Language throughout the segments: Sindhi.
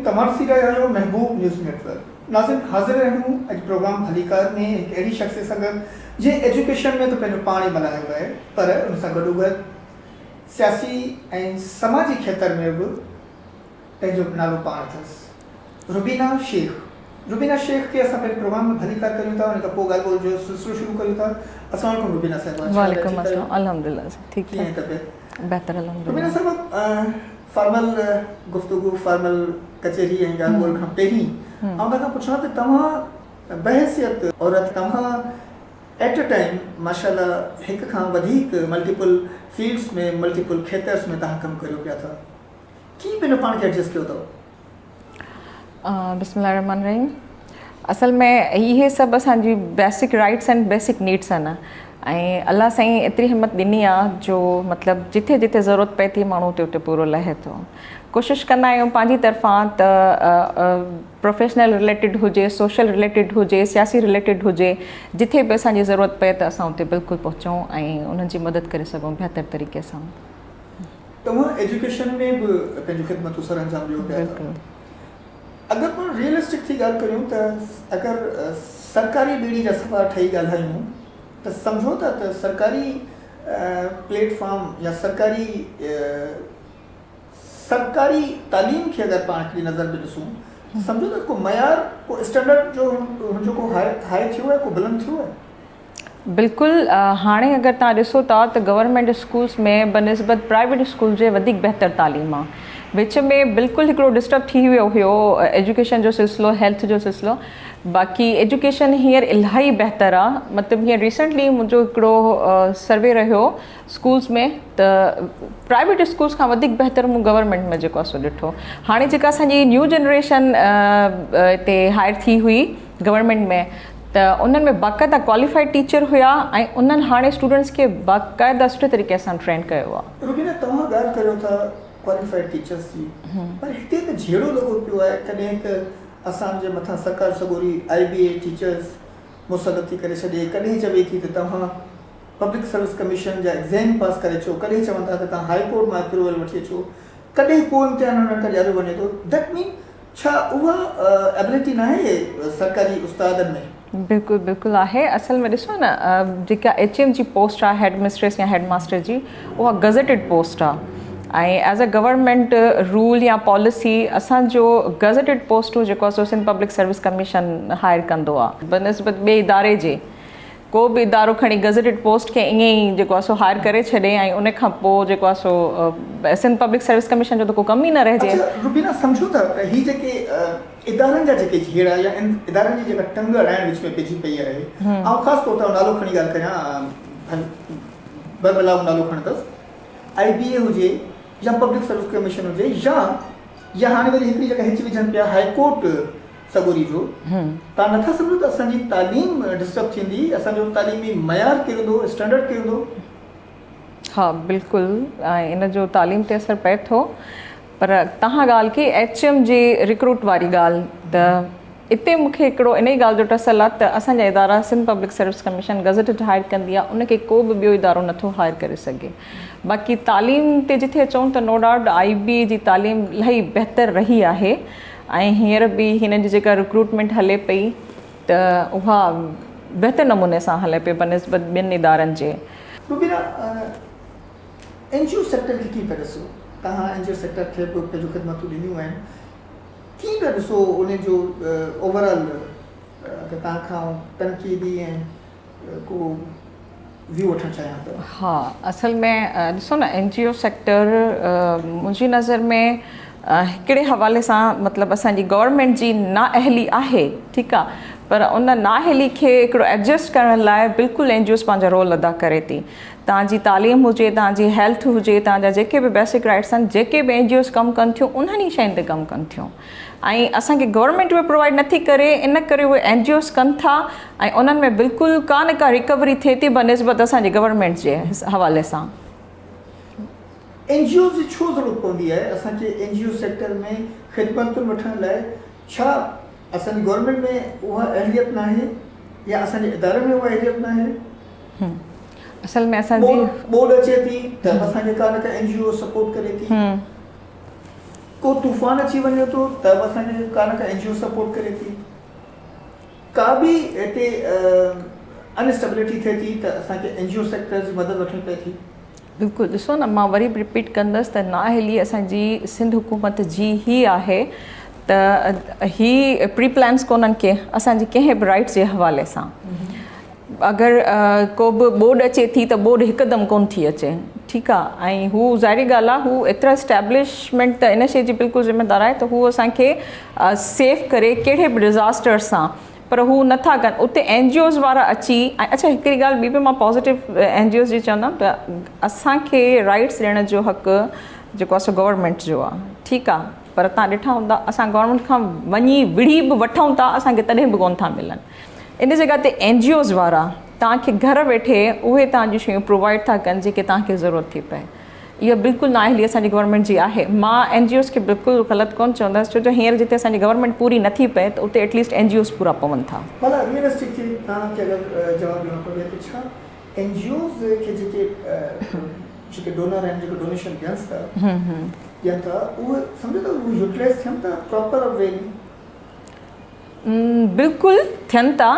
توهان ڏسي رهيا آهيو محبوب نيوز نيٽ ورڪ. ناظرين حاضر آهيون اڄ پروگرام ڀليڪار ۾ هڪ اهڙي شخصيت سان گڏ جنهن ايجوڪيشن ۾ ته پنهنجو پاڻ ئي ملهايو آهي پر ان سان گڏوگڏ سياسي ۽ سماجي کيتر ۾ به پنهنجو نالو پاڻ اٿس. روبينا شيخ روبينا شيخ کي اسان پنهنجي پروگرام ۾ ڀليڪار ڪريون ٿا ان کان پوء ڳالهه ٻولهه جو سلسلو شروع ڪريون ٿا. السلام عليڪم روبينا صاحبه ڇا حال آهي وعليڪم ٺيڪ آهيو؟ السلام الحمدلله ٺيڪ ڪيئن ٺاڪ طبيعت؟ بهتر الحمدلله. روبينا صاحبه فارمل گفتگو فارمل ڪچهري ۽ ڳالهه ٻولهه کان پهرين آئون توهان کان پڇان ته توهان بحيثيت عورت توهان ايٽ ا ٽائيم ماشاء الله هڪ کان وڌيڪ ملٽيپل فيلڊس ۾ ملٽيپل کيترس ۾ توهان ڪم ڪريو پيا ٿا ڪيئن پنهنجو پاڻ کي ايڊجسٽ ڪيو اٿو؟ بسم الله الرحمٰن الرحيم اصل ۾ اهي سڀ اسان جي بيسڪ رائٽس آهن بيسڪ نيڊس آهن ۽ الله سائين ايتري همت ڏني آهي جو مطلب جٿي جٿي ضرورت پئي ٿي ماڻهو اتي اتي پورو لهي ٿو ڪوشش ڪندا آهيون پنهنجي طرفان ته پروفيشنل رليٽيڊ هجي سوشل رليٽيڊ هجي سياسي رليٽيڊ هجي جٿي به اسان جي ضرورت پئي ته اسان اتي بلڪل پهچون ۽ انهن جي مدد ڪري سگهون بهتر طريقي سان. توهان ايجوڪيشن ۾ به پنهنجون خدمتون سرانجام ڏيو پيا ته اگر پاڻ ريئلسٽڪ ٿي ڳالهه ڪريون ته اگر سرڪاري ٻيڙي جا سفا ٺهي ڳالهايون ته سمجهو ٿا ته سرڪاري پليٽ فارم يا سرڪاري سرڪاري تعليم کي اگر پاڻ هڪڙي نظر ۾ ڏسون سمجهو ٿا ڪو معيار ڪو اسٽينڊرڊ جو هن جو ڪو هاء ٿيو آهي ڪو بلند ٿيو آهي. بلڪل هاڻي اگر توهان ڏسو ٿا ته گورنمينٽ اسڪولس ۾ بنسبت پرائيويٽ اسڪول جي وڌيڪ بهتر تعليم آ وچ ۾ بلڪل هڪڙو ڊسٽرب ٿي ويو هيو ايجوڪيشن جو سلسلو هيلٿ جو سلسلو باقي ايجوڪيشن هينئر الاهي بهتر آ مطلب هينئر ريسنٽلي منهنجو هڪڙو سروي رهيو اسڪولس ۾ ته پرائيويٽ اسڪولس کان وڌيڪ بهتر مون گورنمينٽ ۾ جيڪو آ سو ڏٺو هاڻي جيڪا اسان جي نيو جنريشن هتي هائر ٿي هئي گورنمينٽ ۾ ته انهن ۾ باقاعده ڪواليفائيڊ ٽيچر هيا ۽ انهن هاڻي اسٽوڊنٽس کي باقاعده سٺي طريقي سان ٽرين ڪيو آهي. روبينا توهان ڳالهه ڪريو ٿا ڪواليفائيڊ ٽيچرس جي پر هتي ته جهيڙو لڳو پيو آهي ڪڏهن ته اسان جي مٿان سرڪار سڳوري آئي بي اي ٽيچرس مسلط ٿي ڪري ڇڏي ڪڏهن چوي ٿي ته توهان پبلڪ سروس ڪميشن جا ايگزيم پاس ڪري اچو ڪڏهن چون ٿا ته توهان هائي ڪورٽ مان اپروول وٺي اچو ڪڏهن ڪو امتحان انهن کان ڏياريو وڃي ٿو that مين ڇا اها ابلٽي ناهي سرڪاري استادن ۾؟ بلڪل بلڪل آهي اصل ۾ ڏسو نه جيڪا ايڇ ايم جي پوسٽ آهي هيڊ مسٽريس يا هيڊ ماسٽر جي اها گزيٽيڊ پوسٽ آهي ۽ ايز اي گورنمينٽ رول يا پاليسي اسان جو گزيٽيڊ پوسٽون جيڪو آهي سو Sindh public service commission hire ڪندو آهي بنسبت ٻئي اداري جي ڪو به ادارو کڻي گزيٽيڊ پوسٽ کي ائين ئي جيڪو آهي سو هائر ڪري ڇڏي ۽ ان کان پوء جيڪو آهي سو سنڌ پبلڪ سروس ڪميشن جو ته ڪو ڪم ئي نه رهجي. اڇا روبينا سمجهو ٿا ته هي جيڪي ادارن جا جيڪي جهيڙا يا ادارن جي جيڪا ٽنگ اڙائڻ وچ ۾ پئجي پئي آهي آئون خاص طور تي نالو کڻي ڳالهه ڪريان برملا آئون نالو کڻندس آئي بي اي هجي يا پبلڪ سروس ڪميشن هجي يا يا هاڻي وري هڪڙي جيڪا هچ وجهن پيا هائي ڪورٽ سڳوري جو توهان نٿا سمجهو ته اسان جي تعليم ڊسٽرب ٿيندي اسان جو تعليمي معيار ڪرندو اسٽينڊرڊ ڪرندو. ها بلڪل ان جو تعليم تي اثر پئي ٿو پر توهان ڳالهه ڪئي ايڇ ايم جي ريڪروٽ واري ڳالهه ته اتي مون کي هڪڙو انهي ڳالهه جو ٽسل آهي ته اسان جا ادارا Sindh public service commission gazetted hire ڪندي آهي ان کي ڪو به ٻيو ادارو نٿو هائر ڪري سگهي باقي تعليم تي جٿي اچون ته نو ڊائوٽ آئي بي جي تعليم الاهي بهتر رهي آهي ۽ هينئر به هنن جي جيڪا رڪروٽمينٽ هلي پئي ته اها بهتر نموني سان هلي پئي بنسبت ٻين ادارن جي. روبينا، اين جي او سيڪٽر کي ڪيئن پيا ڏسو؟ توهان اين جي او سيڪٽر کي به پنهنجون خدمتون ڏنيون آهن، ڪيئن پيا ڏسو ان جو اوور آل اگر توهان کان تنقيدي ۽ ڪو ويو وٺڻ چاهيان ته. ها اصل ۾ ڏسو نه اين جي او سيڪٽر منهنجي نظر ۾ هڪڙي حوالي سان مطلب اسان جي گورنمينٽ جي نااهلي آهي ٺيڪ آ پر ان نااهلي کي هڪڙو ايڊجسٽ ڪرڻ لاء بلڪل اين جي اوز پنهنجو رول ادا ڪري ٿي توهان جي تعليم هجي توهان جي هيلٿ هجي توهان جا جيڪي به بيسڪ رائٽس آهن جيڪي به اين جي اوز ڪم ڪن ٿيون انهن ئي شين تي ڪم ڪن ٿيون ۽ اسان کي گورنمينٽ به پرووائيڊ نٿي ڪري ان ڪري اهي اين جي اوز ڪن ٿا ۽ انهن ۾ بلڪل ڪا نه ڪا ريڪوري ٿئي ٿي بنسبت اسان جي گورنمينٽ جي حوالي سان. اين جي اوز جي ڇو ضرورت پوندي آهي اسان کي اين جي او سيڪٽر ۾ خدمتن وٺڻ لاء ڇا اسان جي گورنمينٽ ۾ اها اهليت ناهي يا اسان جي ادارن ۾ اها اهليت ناهي؟ اصل ۾ اسان جي ٻوڏ اچي ٿي ته اسان کي ڪا نه ڪا اين جي او سپورٽ ڪري ٿي. ڪو طوفان اچي وڃي ٿو ته به اسان کي ڪا نه ڪا اين جي او سپورٽ ڪري ٿي. ڪا به هتي ان اسٽيبلٽي ٿئي ٿي ته اسان کي اين جي او سيڪٽر جي مدد وٺڻي پئي ٿي. بلڪل ڏسو نه مان وري به رپيٽ ڪندس ته نااهلي اسان جي سنڌ حڪومت جي هي آهي ته هي پري پلانس ڪونهن ڪي اسان جي ڪنهن به رائٽس جي حوالي سان اگر ڪو به ٻوڏ اچي ٿي ته ٻوڏ هڪدم ڪون ٿي اچي ٺيڪ آ ۽ هو ظاهري ڳالهه آ هو ايترا اسٽيبلشمينٽ ته ان شي جي بلڪل ذميدار آهي ته هو اسان کي سيف ڪري ڪهڙي به ڊزاسٽر سان پر هو نه ٿا ڪن اتي اين جي اوز وارا اچي ۽ اڇا هڪڙي ڳالهه ٻي به مان پازيٽو اين جي اوز جي چوندم ته اسان کي رائٽس ڏيڻ جو حق جيڪو آهي سو گورنمينٽ جو آهي ٺيڪ آهي پر تان ڏٺا هوندا اسان گورنمينٽ کان وڃي وڙهي به وٺون ٿا اسان کي تڏهن به ڪون ٿا ملن ان جڳهه تي اين جي اوز وارا تان کي گهر ويٺي اهي تان جون شيون پرووائڊ ٿا ڪن جيڪي تان کي ضرورت ٿي پئي اها بلڪل نااهلي اسان جي گورنمينٽ جي آهي. مان اين جي اوز کي بلڪل غلط ڪونه چوندس ڇو جو هينئر جتي اسان جي گورنمينٽ پوري نه ٿي پئي ته اتي at least N G Os پورا پون ٿا. ڀلا ريئلسٽڪلي توهان کي اگر جواب ڏيڻو پوي ته ڇا اين جي اوز کي جيڪي جيڪي ڊونر آهن جيڪي ڊونيشن ڏين ٿا ڏين ٿا اهي سمجهو ته اهي يوٽيلائز ٿين ٿا پراپر وي ۾؟ بلڪل ٿين ٿا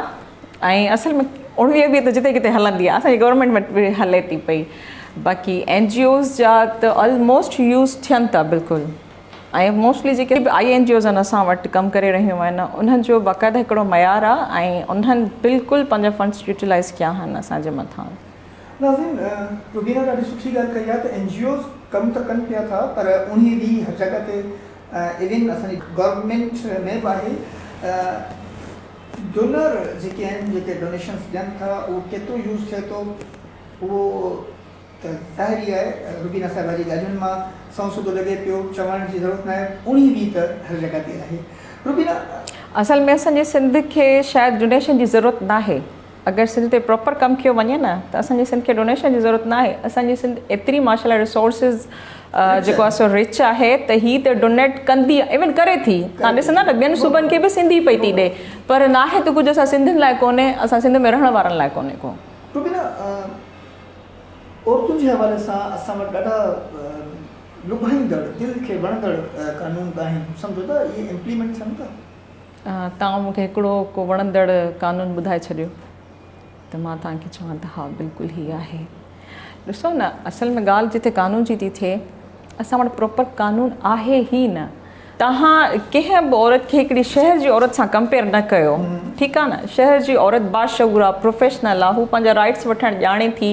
۽ اصل ۾ اڻويهه ويهه ته جتي ڪٿي هلندي آهي اسان جي گورنمينٽ وٽ به هلي ٿي پئي باقي اين جي اوز جا ته آلموسٽ يوز ٿين ٿا بلڪل ۽ موسٽلي جيڪي به آئي اين جي اوز آهن اسان وٽ ڪم ڪري رهيون آهن انهن جو باقاعده هڪڙو معيار آهي ۽ انهن بلڪل پنهنجا فنڊس يوٽيلائز ڪيا آهن اسان جي مٿان. ناظرين روبينا ڏاڍي سٺي ڳالهه ڪئي آهي ته اين جي اوز ڪم ته ڪن پيا ٿا پر اڻويهه ويهه هر جڳهه تي ايون اسان جي گورنمينٽ ۾ به آهي ڊونر جيڪي آهن جيڪي ڊونيشنس ڏين ٿا اهو ڪيترو يوز ٿئي ٿو اهو ته ظاهر ئي آهي روبينا صاحبه جي ڳالهين مان سنئون سڌو لڳي پيو چوڻ جي ضرورت ناهي اڻي وي ته هر جڳهه تي آهي روبينا. اصل ۾ اسان جي سنڌ کي شايد ڊونيشن جي ضرورت ناهي اگر سنڌ تي پراپر ڪم ڪيو وڃي نه ته اسان جي سنڌ کي ڊونيشن جي ضرورت ناهي اسان جي سنڌ ايتري ماشاء الله ريسورسز جيڪو آهي سو رچ آهي ته هي ته ڊونيٽ ڪندي ايون ڪري ٿي تان ڏسندا نه ٻين صوبن کي به سنڌ ئي پئي ٿي ڏي پر ناهي ته ڪجهه اسان سنڌين لاء ڪونهي اسان سنڌ ۾ رهڻ وارن لاء ڪونهي ڪو. روبينا عورتن جي حوالي سان اسان وٽ ڏاڍا لڀائيندڙ دل کي وڻندڙ قانون به آهن سمجهو ته اهي امپليمينٽ ٿين ٿا؟ توهان مون کي هڪڙو ڪو وڻندڙ قانون ٻڌائي ڇڏيو ته مان توهان کي چوان ته ها بلڪل هي آهي. ڏسو نه اصل ۾ ڳالهه جتي قانون جي ٿي ٿئي اسان وٽ پراپر قانون آهي ئي نه. توهان ڪنهن به عورت کي هڪڙي شهر جي عورت سان ڪمپيئر نه ڪيو ٺيڪ آهي نه شهر جي عورت باشعور آهي پروفيشنل آهي هو پنهنجا رائٽس وٺڻ ڄاڻي ٿي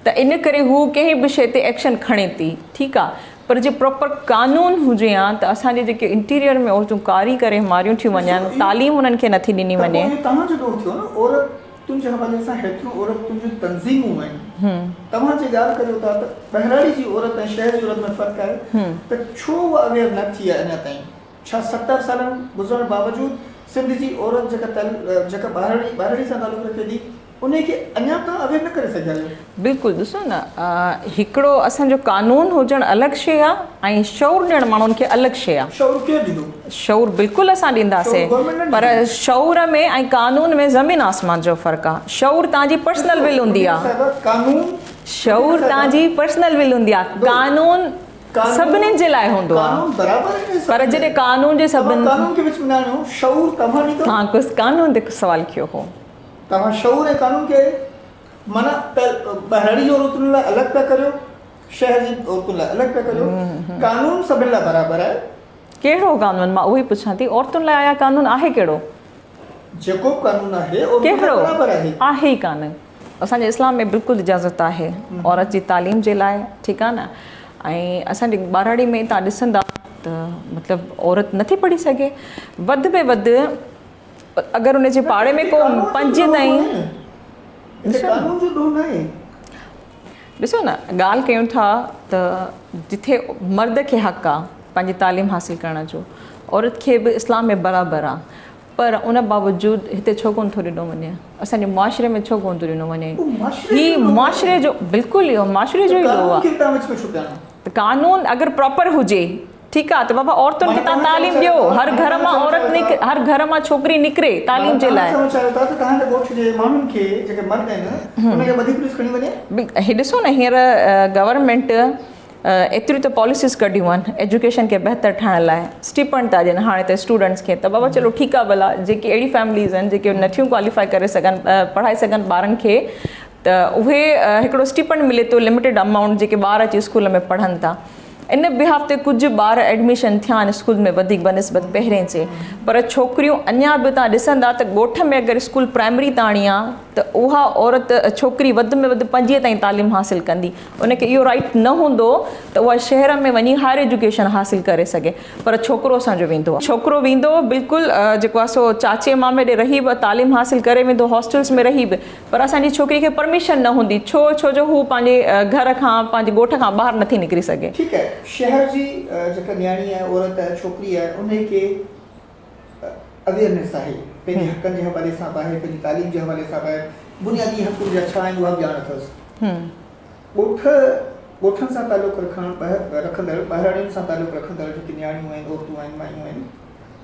ته ان ڪري هو ڪنهن به شيء تي ايڪشن کڻي ٿي ٺيڪ آهي پر جي پراپر قانون هجي ها ته اسان جي جيڪي انٽيريئر ۾ عورتون ڪاري ڪري ماريون ٿيون وڃن تعليم انهن کي نٿي ڏني وڃي. ته پوء اهو توهان جو ڏوهه ٿيو نه عورتن جي حوالي سان هيتريون عورتن جون تنظيمون آهن توهان جي ڳالهه ڪريو ٿا ته ٻهراڙي جي عورت ۽ شهر جي عورت ۾ فرق آهي ته ڇو اها اويئر نه ٿي آهي اڃا تائين ڇا 70 سالن گذرڻ باوجود سنڌ جي عورت جيڪا جيڪا ٻهراڙي ٻهراڙي سان تعلق رکي ٿي انهي کي اڃا توهان اويئر نه ڪري سگهيا آهيو. بلڪل ڏسو نه هڪڙو اسان جو قانون هجڻ الڳ شي آ ۽ شعور ڏيڻ ماڻهن کي الڳ شي آ. شعور ڪير ڏيندو؟ شعور بلڪل اسان ڏينداسي پر شعور ۾ ۽ قانون ۾ زمين آسمان جو فرق آ شعور توهان جي پرسنل ول هوندي آ. شعور توهان جي پرسنل ول هوندي آ قانون سڀني جي لاء هوندو آ پر جڏهن قانون جي سڀن توهان قانون تي سوال ڪيو هو. توهان شعور ۽ قانون کي معنيٰ ته ٻهراڙي جي عورتن لاء الڳ پيا ڪريو، شهر جي عورتن لاء الڳ پيا ڪريو، قانون سڀن لاء برابر آهي. ڪهڙو قانون؟ مان اهو ئي پڇان ٿي، عورتن لاء آيا قانون آهي ڪهڙو؟ جيڪو به قانون آهي عورتن لاء برابر آهي. ڪهڙو؟ آهي ئي ڪانه. اسان جي اسلام ۾ بلڪل اجازت آهي عورت جي تعليم جي لاء ٺيڪ آهي نه ۽ اسان جي ٻهراڙي ۾ توهان ڏسندا ته مطلب عورت نٿي پڙهي سگهي وڌ ۾ وڌ اگر ان جي پاڙي ۾ ڪو پنج تائين ڏسو نه ڳالهه ڪيون ٿا ته جتي مرد کي حق آ پنهنجي تعليم حاصل ڪرڻ جو عورت کي به اسلام ۾ برابر آ پر ان باوجود هتي ڇو ڪونه ٿو ڏنو وڃي اسان جي معاشري ۾ ڇو ڪونه ٿو ڏنو وڃي هي معاشري جو بلڪل اهو معاشري جو ئي ڏوهه آ قانون اگر پراپر هجي ٺيڪ آ ته بابا عورتن کي تان تعليم ڏيو هر گهر مان عورت نڪ هر گهر مان ڇوڪري نڪري تعليم جي لاء. توهان چوڻ چاهيو ٿا ته توهان جي ڳوٺ جي ماڻهن کي جيڪي مرد آهن انهن کي ٻڌي پوليس کڻي وڃي. هي ڏسو نه هينئر گورنمينٽ ايتريون ته پاليسيز ڪڍيون آهن ايجوڪيشن کي بهتر ٺاهڻ لاء اسٽيپنڊ ٿا ڏين هاڻي ته اسٽوڊنٽس کي ته بابا چلو ٺيڪ آهي ڀلا جيڪي اهڙي فيمليز آهن جيڪي نٿيون ڪواليفائي ڪري سگهن پڙهائي سگهن ٻارن کي ته اهي هڪڙو اسٽيپنڊ ملي ٿو لميٽيڊ امائونٽ جيڪي ٻار اچي اسڪول ۾ پڙهن ٿا ان بهاف تي ڪجهه ٻار ايڊميشن ٿيا آهن اسڪول ۾ وڌيڪ بنسبت پهرين جي پر ڇوڪريون اڃا به تان ڏسندا ته ڳوٺ ۾ اگر اسڪول پرائمري تاڻي آ ته اها عورت ڇوڪري وڌ ۾ وڌ پنجين تائين تعليم حاصل ڪندي ان کي اهو رائيٽ نه هوندو ته اها شهر ۾ وڃي هائر ايجوڪيشن حاصل ڪري سگهي پر ڇوڪرو اسان جو ويندو ڇوڪرو ويندو بلڪل جيڪو آهي سو چاچي مامي ڏي رهي به تعليم حاصل ڪري ويندو هاسٽلس ۾ رهي به پر اسان جي ڇوڪري کي پرميشن نه هوندي ڇو ڇو جو هو پنهنجي گهر کان پنهنجي ڳوٺ کان ٻاهر نٿي نڪري سگهي. ٺيڪ آهي شهر جي جيڪا نياڻي آهي عورت آهي ڇوڪري آهي انهي کي اويئرنيس آهي پنهنجي حقن جي حوالي سان به آهي پنهنجي تعليم جي حوالي سان به آهي بنيادي حق ان جا ڇا آهن اها به ڄاڻ اٿس. ڳوٺ، ڳوٺن سان تعلق رکڻ رکندڙ ٻهراڙين سان تعلق رکندڙ جيڪي نياڻيون آهن، عورتون آهن، مايون آهن،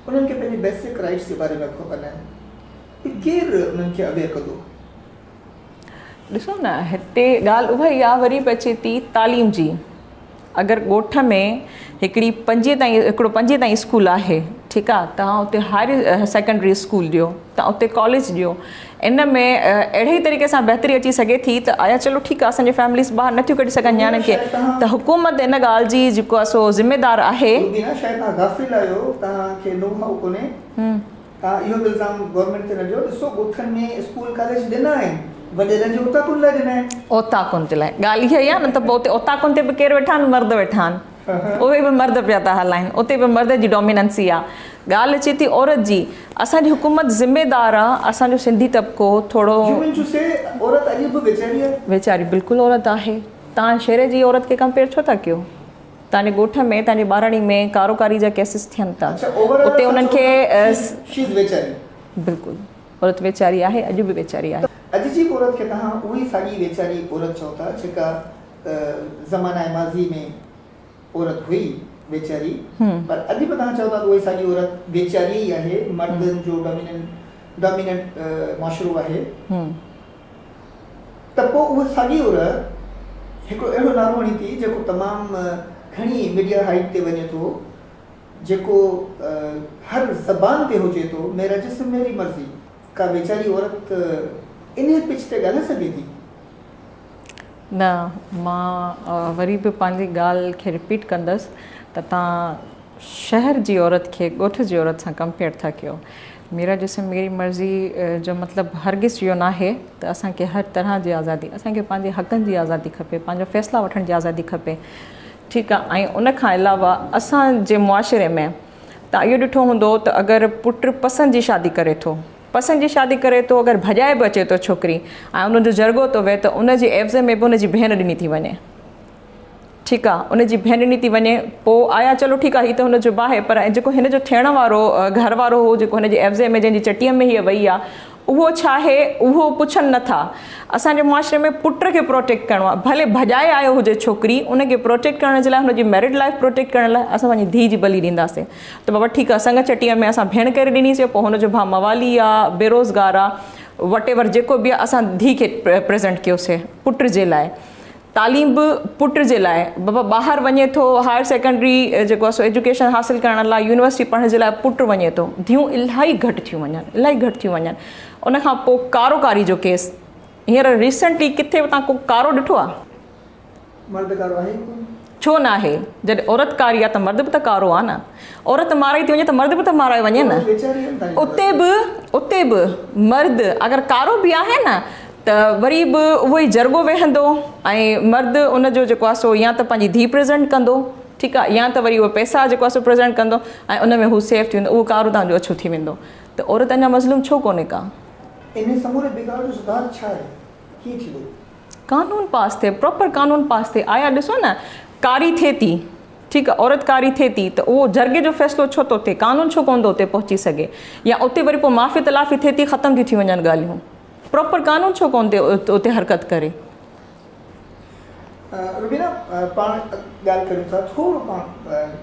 انهن کي پنهنجي بيسڪ رائيٽس جي باري ۾ به خبر ناهي ته ڪير انهن کي اويئر ڪندو؟ ڏسو نه هتي ڳالهه اها ئي آهي وري به اچي ٿي تعليم جي. اگر ڳوٺ ۾ هڪڙي پنجين تائين هڪڙو پنجين تائين اسڪول آهي ٺيڪ آ توهان اتي هائر سيڪنڊري اسڪول ڏيو توهان اتي ڪاليج ڏيو ان ۾ اهڙي ئي طريقي سان بهتري اچي سگهي ٿي ته آيا چلو ٺيڪ آ اسان جي فيمليز ٻاهر نٿيون ڪڍي سگهن نياڻين کي ته حڪومت ان ڳالهه جي جيڪو آ سو ذميدار آهي. روبينا شايد توهان غافل آهيو توهان کي نو هائو ڪونهي. توهان اهو به الزام گورنمينٽ تي نه ڏيو، ڏسو ڳوٺن ۾ اسڪول ڪاليج ڏنا آهن، وڏيرن جي اوطاقن لاء ڏنا آهن. اوطاقن جي لاء ڳالهه اها ئي آهي نه ته پوء اتي اوطاقن تي به ڪير ويٺا آهن مرد ويٺا آهن اهي به مرد پيا ٿا هلائين اتي به مرد جي ڊوميننسي آهي ڳالهه اچي ٿي عورت جي اسان جي حڪومت ذميدار آهي اسان جو سنڌي طبقو ٿورو You mean to say عورت اڄ به ويچاري آهي؟ ويچاري بلڪل عورت آهي توهان شهر جي عورت کي ڪمپيئر ڇو ٿا ڪيو؟ توهان جي ڳوٺ ۾ توهان جي ٻهراڙي ۾ ڪارو ڪاري جا ڪيسز ٿين ٿا اتي انهن کي بلڪل عورت ويچاري آهي اڄ به ويچاري آهي. اڄ جي به عورت کي توهان اها ئي ساڳي ويچاري عورت چئو ٿا جيڪا زمانه ماضي ۾ عورت هئي ويچاري پر اڄ به توهان چئو ٿا ته اها ئي ساڳي عورت ويچاري ئي آهي مردن جو ڊوميننٽ معاشرو آهي. ته پوء اها ساڳي عورت هڪڙو اهڙو نعرو هڻي ٿي جيڪو تمام گهڻي ميڊيا هائيپ تي وڃي ٿو، جيڪو هر زبان تي هجي ٿو، ميرا جسم ميري مرضي. ڪا ويچاري عورت انهي پچ تي ڳالهائي سگهي ٿي؟ نه، مان وري به پنهنجي ڳالهه کي رپيٽ ڪندس ته توهان شهر جي عورت کي ڳوٺ جي عورت سان ڪمپيئر ٿا ڪيو. ميرا جسم ميري مرضي جو مطلب هرگز اهو ناهي ته اسان کي هر طرح جي آزادي، اسان کي پنهنجي حقن جي آزادي کپي، پنهنجو فيصلا وٺڻ جي آزادي کپي. ٺيڪ آ ۽ ان کان علاوه اسان جي معاشري ۾ توهان اهو ڏٺو هوندو ته اگر پٽ پسند جي شادي ڪري ٿو، پسند جي شادي ڪري ٿو اگر ڀڄائي به اچي ٿو ڇوڪري ۽ ان جو جرڳو ٿو ويهي ته ان جي عيوض ۾ به ان جي ڀيڻ ڏني ٿي وڃي. ٺيڪ آ ان جي ڀيڻ ڏني ٿي وڃي پوء آيا چلو ٺيڪ آ هي ته هن جو به آهي پر جيڪو هن جو ٿيڻ وارو گهر وارو هو جيڪو هن جي عيوضي ۾ جنهن جي چٽيء ۾ هيء وئي آ اهو ڇا آهي اهو پڇن نه ٿا اسان جي معاشري ۾ پٽ کي پروٽيڪٽ ڪرڻو آ ڀلي ڀڄائي آيو هجي ڇوڪري ان کي پروٽيڪٽ ڪرڻ جي لاء هن جي ميرڊ لائف پروٽيڪٽ ڪرڻ لاء اسان پنهنجي ڌيء جي بلي ڏينداسين ته بابا ٺيڪ آ سڱ چٽيء ۾ اسان ڀيڻ ڪري ڏنيسين پوء هن جو ڀاء موالي آ بيروزگار آ وٽ ايور جيڪو به آ اسان ڌيء کي پريزنٽ ڪيوسين پٽ جي لاء تعليم به پٽ جي لاء بابا ٻاهر وڃي ٿو هائر سيڪنڊري جيڪو آهي سو ايجوڪيشن حاصل ڪرڻ لاء يونيورسٽي پڙهڻ جي لاء پٽ وڃي ٿو ڌيئون الاهي گهٽ ٿيون وڃن الاهي گهٽ ٿيون وڃن ان کان پوء ڪارو ڪاري جو ڪيس هينئر ريسنٽلي ڪٿي به تان ڪو ڪارو ڏٺو آهي؟ مرد ڪارو آهي ئي ڪونه. ڇو ناهي؟ جڏهن عورت ڪاري آهي ته مرد به ته ڪارو آهي نه. عورت مارائي ٿي وڃي ته مرد به ته مارائي وڃي نه. اتي به اتي به مرد اگر ڪارو به آهي نه ته وري به اهو ئي جرڳو ويهندو ۽ مرد ان جو جيڪو آهي سو يا ته پنهنجي ڌيء پريزنٽ ڪندو ٺيڪ آهي يا ته وري اهي پئسا جيڪو آهي سو پريزنٽ ڪندو ۽ ان ۾ هو سيف ٿي ويندو اهو ڪارو تان جو اڇو ٿي ويندو ته عورت اڃا مظلوم ڇو ڪونهي ڪا. انهي سموري بگاڙ جو سڌار ڇا آهي؟ ڪيئن ٿيندو؟ قانون پاس ٿئي پراپر قانون پاس ٿئي آيا ڏسو نه ڪاري ٿئي ٿي ٺيڪ آ عورت ڪاري ٿئي ٿي ته اهو جرڳي جو فيصلو ڇو ٿو ٿئي قانون ڇو ڪونه ٿو اتي پهچي سگهي يا اتي وري پوء معافي تلافي ٿئي ٿي ختم ٿيون ٿي وڃن ڳالهيون پراپر قانون ڇو ڪونه ٿو اتي حرڪت ڪري. روبينا پاڻ ڳالهه ڪريون ٿا ٿورو پاڻ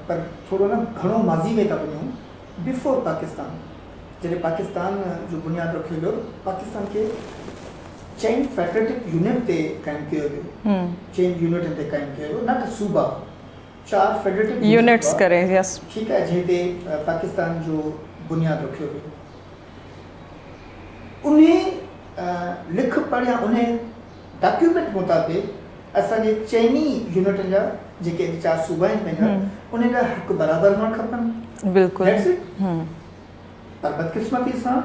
پر ٿورو نه گهڻو ماضي ۾ ٿا وڃون بفور پاڪستان جڏهن پاڪستان جو بنياد رکيو ويو پاڪستان کي چئن فيڊريٽو يونٽ تي قائم ڪيو ويو، چئن يونٽن تي قائم ڪيو ويو، نه ته صوبا، چار فيڊريٽو يونٽس ڪري، يس، ٺيڪ آهي، جنهن تي پاڪستان جو بنياد رکيو ويو. انهي لک پڙهه يا انهي ڊاڪيومينٽ مطابق اسان جي چئني يونٽن جا جيڪي اڄ چار صوبا آهن پنهنجا، انهن جا حق برابر هئڻ کپن. بلڪل. That's it. پر بدقسمتي سان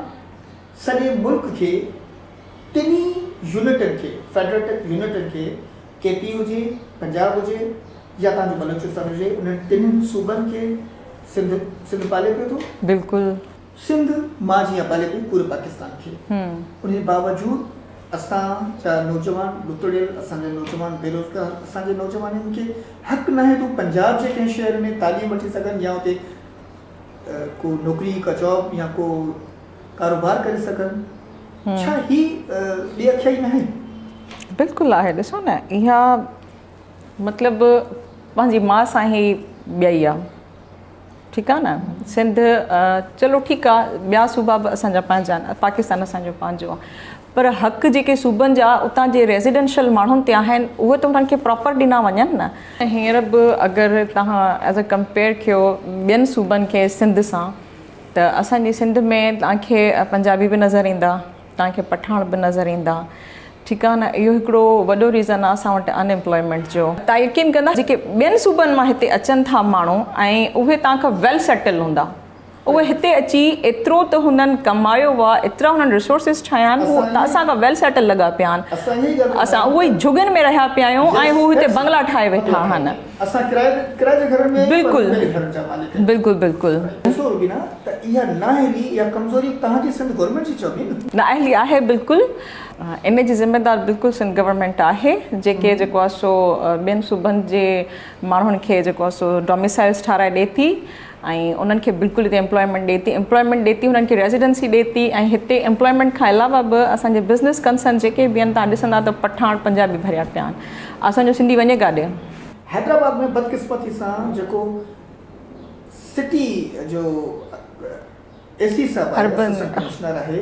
سڄي ملڪ کي ٽنهي يونٽن کي، فيڊريٽڪ يونٽن کي، ڪي پي هجي، پنجاب هجي يا توهان جو بلوچستان هجي، انهن ٽنهي صوبن کي سنڌ سنڌ پالي پيو ٿو. بلڪل. سنڌ مان جيئن پالي پئي پوري پاڪستان کي. ان جي باوجود اسان جا نوجوان ڏتڙيل، اسان جا نوجوان بيروزگار، اسان جي نوجوانن کي حق ناهي ته هو پنجاب جي ڪنهن شهر ۾ تعليم وٺي سگهن يا اتي ڪو نوڪري ڪا جاب يا ڪو ڪاروبار ڪري سگهن. ڇا هي بي اکيائي ناهي؟ بلڪل آهي. ڏسو نه اها مطلب پنهنجي ماء سان ئي ٻئي آ. ٺيڪ آ نه سنڌ چلو ٺيڪ آ ٻيا صوبا به اسان جا پنهنجا آهن پاڪستان اسان جو پنهنجو آ پر حق جيڪي صوبن جا اتان جي ريزيڊنشل ماڻهن تي آهن اهي ته انهن کي پراپر ڏنا وڃن نه. هينئر به اگر توهان ايز اي ڪمپيئر ڪيو ٻين صوبن کي سنڌ سان ته اسان جي سنڌ ۾ توهان کي پنجابي به نظر ايندا توهان کي پٺاڻ به نظر ايندا ٺيڪ آ نه اهو هڪڙو وڏو ريزن آ اسان وٽ ان امپلائمينٽ جو. تان يقين ڪندا جيڪي ٻين صوبن مان هتي اچن ٿا ماڻهو ۽ اهي توهان کان ويل سيٽل هوندا اهي هتي اچي ايترو ته هنن ڪمايو آ ايترا هنن ريسورسز ٺاهيا آهن هو اسان کان ويل سيٽل لڳا پيا آهن اسان اهو ئي جهڳين ۾ رهيا پيا آهيون ۽ هو هتي بنگلا ٺاهي ويٺا آهن. اسان ڪرائي جي گهرن ۾ آهيون پر هو پنهنجي گهرن جا مالڪ آهن. بلڪل بلڪل. ڏسو روبينا ته اها نااهلي يا ڪمزوري توهان جي سنڌ گورنمينٽ جي چئبي نه. نااهلي آهي بلڪل ان جي ذميدار بلڪل سنڌ گورنمينٽ آهي جيڪي جيڪو آهي سو ٻين صوبن جي ماڻهن کي جيڪو آهي سو ڊوميسائلز ٺاهرائي ڏي ٿي ۽ انهن کي بلڪل هتي امپلائمينٽ ڏي ٿي امپلائمينٽ ڏي ٿي انهن کي ريزيڊنسي ڏي ٿي ۽ هتي امپلائمينٽ کان علاوه به اسان جي بزنس ڪنسرن جيڪي به آهن تان ڏسندا ته پٺاڻ پنجابي ڀريا پيا آهن اسان جو سنڌي وڃي ڪاڏي. حيدرآباد ۾ بدقسمتي سان جيڪو سٽي جو اي سي صاحب آهي اسسٽنٽ ڪمشنر آهي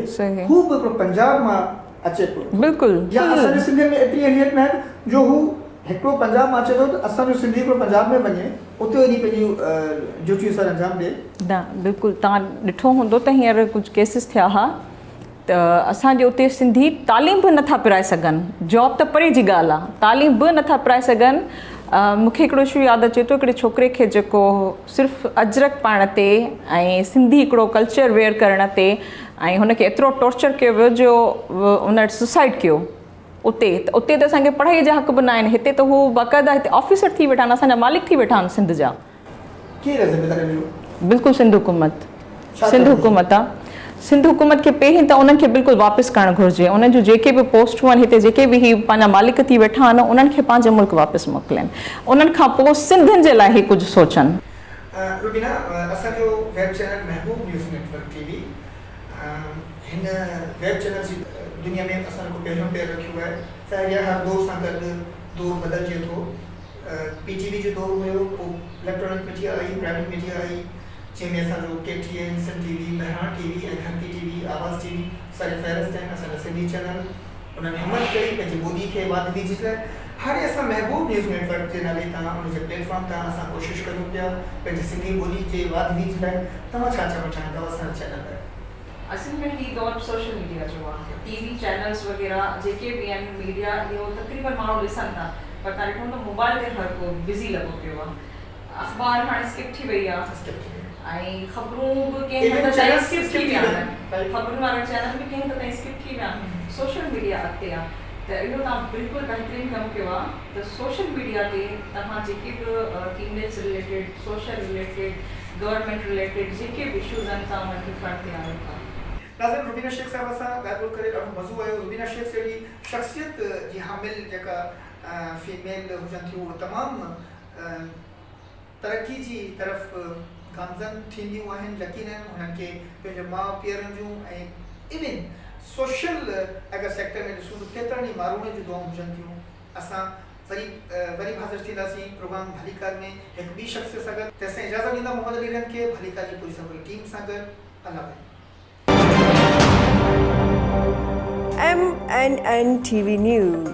هو به هڪڙو پنجاب مان اچي پيو بلڪل يا اسان جي سنڌين ۾ ايتري اهميت ناهي جو هو هڪڙو پنجاب مان اچي ٿو ته اسان جو سنڌي هڪڙو پنجاب ۾ وڃي اتي وڃي پنهنجيون ڊيوٽيون سر انجام ڏي. نه بلڪل توهان ڏٺو هوندو ته هينئر ڪجهه ڪيسز ٿيا ها ته اسان جي اتي سنڌي تعليم به نٿا پرائي سگهن جاب ته پري جي ڳالهه آ تعليم به نٿا پرائي سگهن مون کي هڪڙو اشو ياد اچي ٿو هڪڙي ڇوڪري کي جيڪو صرف اجرڪ پائڻ تي ۽ سنڌي هڪڙو ڪلچر ويئر ڪرڻ تي ۽ هن کي ايترو ٽارچر ڪيو ويو جو ان سوسائيڊ ڪيو اتي ته اتي ته اسان کي پڙهائي جا حق به نه آهن هتي ته هو باقاعده هتي آفيسر ٿي ويٺا آهن اسان جا مالڪ ٿي ويٺا آهن سنڌ جا. ڪير آهي ذميوار ان جو؟ بلڪل سنڌ حڪومت سنڌ حڪومت آ سنڌ حڪومت کي پهرين ته انهن کي بلڪل واپس ڪرڻ گهرجي انهن جون جيڪي به پوسٽون آهن هتي جيڪي به هي پنهنجا مالڪ ٿي ويٺا آهن انهن کي پنهنجي ملڪ واپس موڪلين انهن کان پوء سنڌين جي لاء هي ڪجهه سوچن. روبينا اسان جو web channel Mehboob news network T V هن ويب چينل جي دنيا ۾ اسان جيڪو پهريون پير رکيو آهي ظاهر آهي هر دور سان گڏ دور بدلجي ٿو پي ٽي وي جو دور هيو پوء اليڪٽرانڪ ميڊيا آئي پرائيويٽ ميڊيا آئي جنهن ۾ اسان جو K T N, Sindh T V, Mehran T V ۽ Dharti T V, Awaz T V ساري فهرست آهن اسان جا سنڌي چينل انهن همت ڪئي پنهنجي ٻولي کي واڌ ويجهه جي لاء هاڻي اسان محبوب نيوز نيٽ ورڪ جي نالي تان ان جي پليٽ فارم تان اسان ڪوشش ڪريون پيا پنهنجي سنڌي ٻولي جي واڌ ويجهه لاء توهان ڇا چوڻ چاهيندؤ اسان جي چينل لاء؟ اصل ۾ هي دور سوشل ميڊيا جو آهي ٽي وي چينلز وغيره جيڪي به آهن ميڊيا اهو تقريبن ماڻهو ڏسن ٿا پر توهان ڏٺو هوندو موبائل تي هر ڪو بزي لڳو پيو آهي اخبار هاڻي اسڪپ ٿي وئي آهي ۽ خبرون به ڪنهن حد تائين اسڪپ ٿي ويا آهن خبرن وارا چينل به ڪنهن حد تائين اسڪپ ٿي ويا آهن سوشل ميڊيا اڳتي آهي ته اهو توهان بلڪل بهترين ڪم ڪيو آهي ته سوشل ميڊيا تي توهان جيڪي به females related social related government related جيڪي به اشوز آهن توهان انهن کي فرنٽ تي آڻيو ٿا. ناظرين روبينا شيخ صاحبه سان ڳالهه ٻولهه ڪري ڏاڍو مزو آيو روبينا شيخ جهڙي شخصيت جي حامل جيڪا فيميل هجن ٿيون اهي تمام ترقي جي طرف گامزن ٿينديون آهن يقينن هنن کي پنهنجي ماء پيئرن جون ۽ ايون سوشل اگر سيڪٽر ۾ ڏسون ته ڪيترن ئي ماروئڙن جون دعائون هجن ٿيون اسان وري وري به حاضر ٿينداسين پروگرام ڀليڪار ۾ هڪ ٻي شخصيت سان گڏ تيستائين اجازت ڏيندا محمد علي رند کي ڀليڪار جي پوري سموري ٽيم سان گڏ الله ڀائي. M N N T V news.